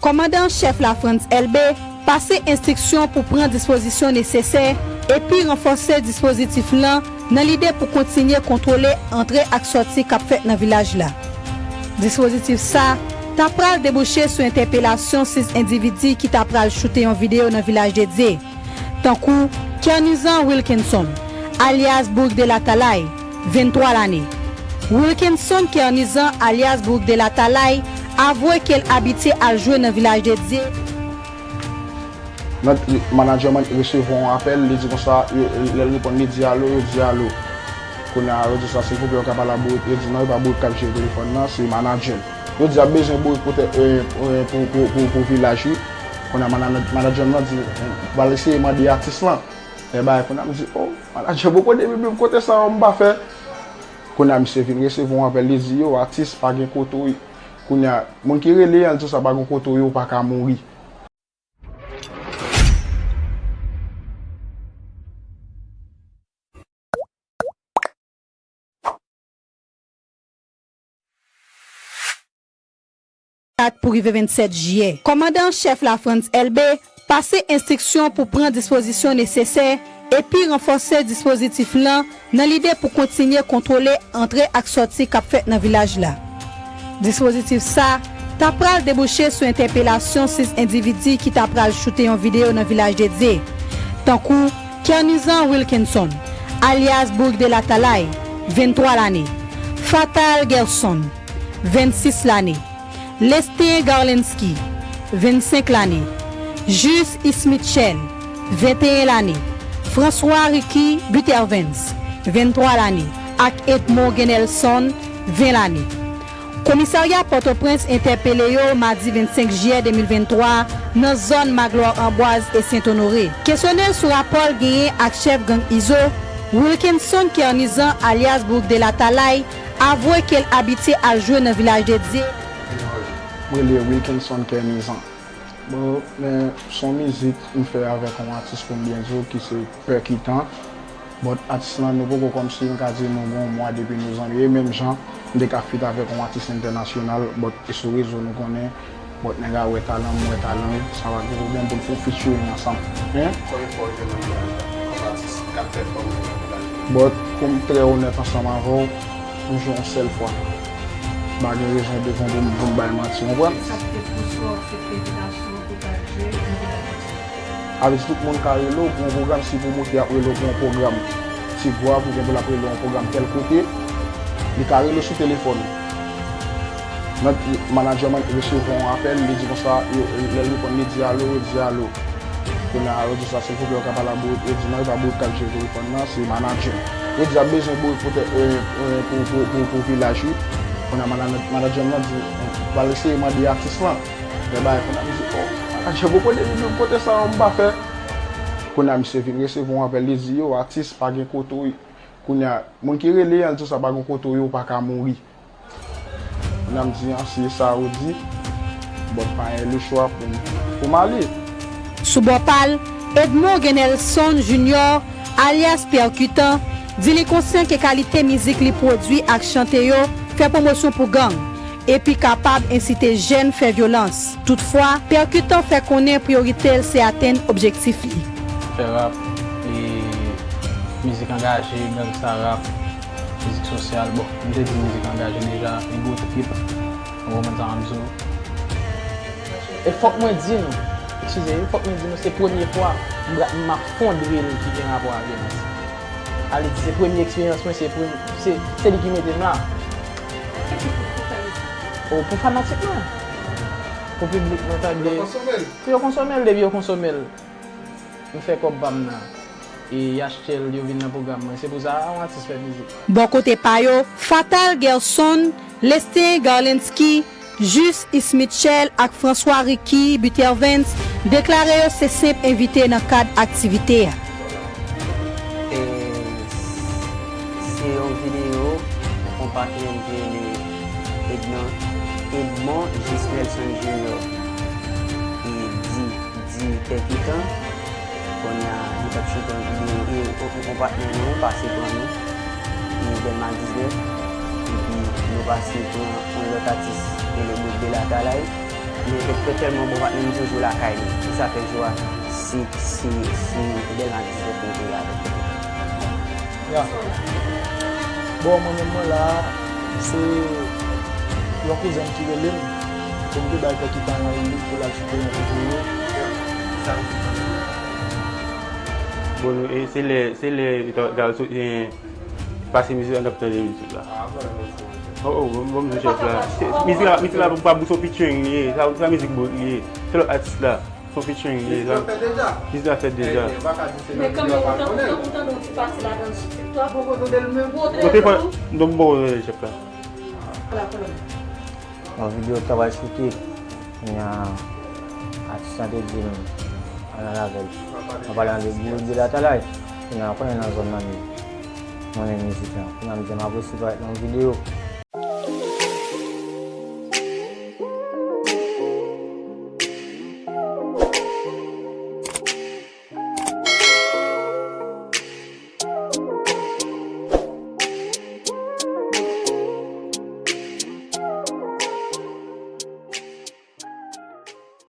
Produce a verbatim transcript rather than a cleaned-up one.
Kòmandan an chèf la Frantz Elbé pase enstriksyon pou pran dispozisyon nesesè epi ranfòse dispozitif lan nan lide pou kontinye kontwole antre ak sòti k ap fèt nan vilaj la. Dispozitif sa ta pral debouche sou entèpelasyon sis endividi ki ta pral choute yon videyo nan Vilaj de Dye, tankou Kernizan Wilkinson, alyas Boug de Latalay, venntwa lane. Wilkinson Kernizan, alyas Boug de Latalay, avwe ke l abitye al jwe nan Vilaj de Dye. Nan, manadjè mwen resevwa yon apèl, li di konsa, yo, lè l reponn, li di alo, yo di alo. Kounye a, yo di sa, silvouplè, yo ka pale a Bourik. Yo di non, e pa Bourik k ap jere telefòn nan, se manadjè l. Yo di y ap bezwen Bourik pou tè-, e, e, pou, pou, pou, pou vilaj, wi. Kounye a, mana-, manadjè m nan di, eh, pral eseye mande atis lan. Lè bagay, kounye a, m di, oh, manadjè poko depi bib kote sa yo m pa fè. Kounye a, misye vin resevwa yon apèl, li di, yo, atis, pa gen kote w ye. Kounye a, moun ki rele an, l di sa, pa gen kote w ye, ou pa ka mouri. Dat pou rive vennsèt jiyè. Kòmandan an chèf la Frantz Elbé pase enstriksyon pou pran dispozisyon nesesè epi ranfòse dispozitif lan nan lide pou kontinye kontwole antre ak sòti k ap fèt nan vilaj la. Dispozitif sa ta pral debouche sou entèpelasyon sis endividi ki ta pral choute yon videyo nan Vilaj de Dye, tankou Kernizan Wilkinson, alyas Boug de Latalay, venntwa lane, Fatal Gerson, vennsis lane, Lestin Garlensky, vennsenk lane, Jus Ismitchel, venteyen lane, François Ricky Butervens, venntwa lane, ak Edmond Genelson, ven lane. Komisarya Pòtoprens entèpele yo madi vennsenk jiyè de mil venntwa nan zòn Magloire Amboise e Sent Onore. Kesyone l sou rapò l genyen ak chèf gang Izo, Wilkinson Kernizan alyas Boug de Latalay, avwe ke l abitye al jwe nan Vilaj de Dye. Mwen rele Wilkinson Kernizan. Bon, men s on mizik m fè avèk yon atis pou m byen di w ki se Pèkitan. But atis lan nou poko kòmsi m ka di nou gen yon mwa depi nou zanmi. E menm jan m te ka feat avèk yon atis entènasyonal, but e sou rezo nou konnen, but nèg la wè talan m, m wè talan l, sa pa gen pwoblèm pou n fè yon featuring ansanm. Hein? Konbyen fwa w jwe nan vilaj la kòm atis k ap pèfòme nan vilaj la? But pou m trè onèt ansanm avè w, m jwe yon sèl fwa. M pa gen rezon devan pou m, pou m bay manti, w konprann? Sa k te pouse w aksepte envitasyon pou w t al jwe nan vilaj la? Avèk tout moun ka rele w pou yon pwogram, si pwomotè ap rele w pou yon pwogram Ti Gwav oubyen pou l ap rele w yon pwogram tèl kote, li ka rele w sou telefòn. Nan, manadjè mwen resevwa yon apèl, li di konsa, yo, lè l reponn, li di alo, yo di alo. Kounye a, yo di sa, silvouplè, yo ka pale a Bourik. Yo di non, e pa Bourik k ap jere telefòn nan, se manadjè. Yo di y ap bezwen Bourik pou tè-, e, e, pou, pou, pou, pou vilaj, wi. Kounye a, mana-, manadjè m nan di, pral eseye mande atis lan. Lè bagay, kounye a, m di, oh, manadjè poko depi bib kote sa yo m pa fè. Kounye a, misye vin resevwa yon apèl, li di, yo, atis, pa gen kote w ye. Kounye a, moun ki rele an, l di sa, pa gen kote w ye, ou pa ka mouri. Kounye a, m di, an, si e sa ou di, but pa gen lechwa pou m, pou m ale. Sou bò pa l, Edmond Genelson Junior, alyas Pèkitan, di li konsyan ke kalite mizik li pwodui ak chante yo fè pwomosyon pou gang, epi kapab ensite jèn fè vyolans. Toutfwa, Pèkitan fè konnen priyorite l se atenn objektif li. Fè rap, e mizik angaje, gangsta rap, mizik sosyal. Bon, m te di mizik angaje deja, ego trip, ou konprann sa m ap di w. E fòk mwen di nou, eskize, e fòk mwen di nou, se premye fwa m, m ap fondre l ki gen rapò a vyolans. Ale di, se premye eksperyans mwen, se premye, se, se li ki mete m la. Pou ki piblik ou fè mizik? O, pou fanatik mwen. Pou piblik mwen, tande. Pou yo konsome l? Pou yo konsome l, depi yo konsome l, m fè kòb pa m nan. E y achte l, yo vin nan pwogram mwen. Se pou sa, yon atis fè mizik. Bò kote pa yo, Fatal Gerson, Lestin Garlensky, Jus Ismitchel ak François Ricky Butervens deklare yo se senp envite nan kad aktivite a. E se yon videyo yon patnè m ki rele Edmond, Edmond Jus Nelson Junior. E di di Pèkitan. Kounye a, li t ap choute yon videyo, e, yon, yon patnè nou pase pran nou, e, Dèlma diznèf, epi nou pase pran yon lòt atis, rele Boug de Latalay, Men te, te tèlman bon, pa t menm di w lakay li. Se sa fè jou a, si, si, si Delma te sou kote avèk li. Ya. Bon, mwen menm mwen la, se yon kouzen m ki rele m pou m te bay kèk ti paran li pou l al choute yon videyo. Bon, e se lè, se lè, pase mizik la, n ap tande mizik la. Oh, oh, bon, bon, mizik la. Mizik la, mizik la, pa bouso featuring li ye. Sa, sa mizik bout li ye. Se lòt atis la. Son featuring li ye. Mizik la fèt deja. Mizik la fèt deja. Men kanmenm, ou tande, ou tande yon ti pati ladan. Twa bon kote l menm. Bon, te fè, donk, bon, chèf la. Ala kolonn. Yon videyo travay sou te. Kounye a, atis lan te di m al nan lavèl. Mwen pale angle boul de latalay. Kounye a, konnen nan zòn nan li. Mwen menm mizik lan. Kounye a, m di m apresye parèt nan yon videyo.